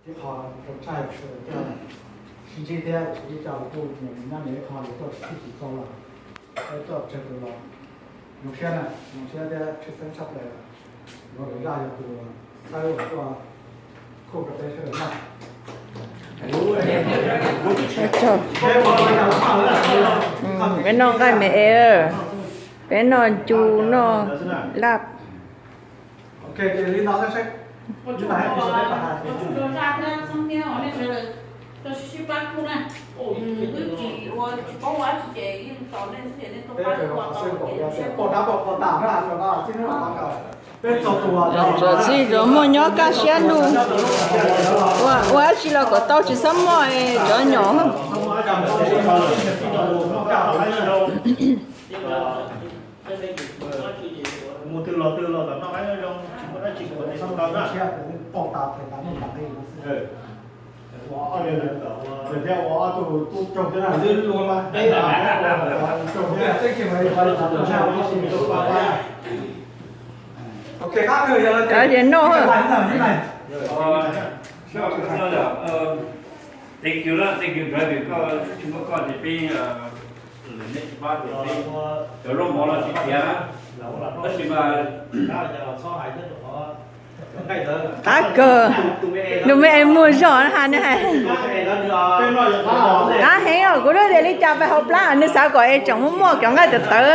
Ib qho zoo tshaj sawv daws coj sib ntsib thiab sib ntsib coj kuj nyob nws ib qho yuav tuaj tsis txaus los, peb tuaj tsawg tus los zoo siab na, zoo siab thiab tshwj xeeb tshaj plaws. Yuav lawv zaj yog tus txawb uas tuaj khuj rau peb sawv daws noj. Peb noj nqaij me es, peb noj ncu noj laj. Txawm txij tau muaj nyob kaj siab nug, ua dab tsi los kom tau tsis txhob muaj cov nyom. Cov ces noj. Thank you, thank you, koj tsis muaj koj ces peb lwm neb tsis pab ces peb cov rooj mov los tsis tiav, tab sis mas qab kawg, nws muaj es muaj zog na ha nws hais. Qab heev os, kuv lub tias li cas pais hauv plab nws xav kom es tseem muaj muaj cov nqaij tawv tawv.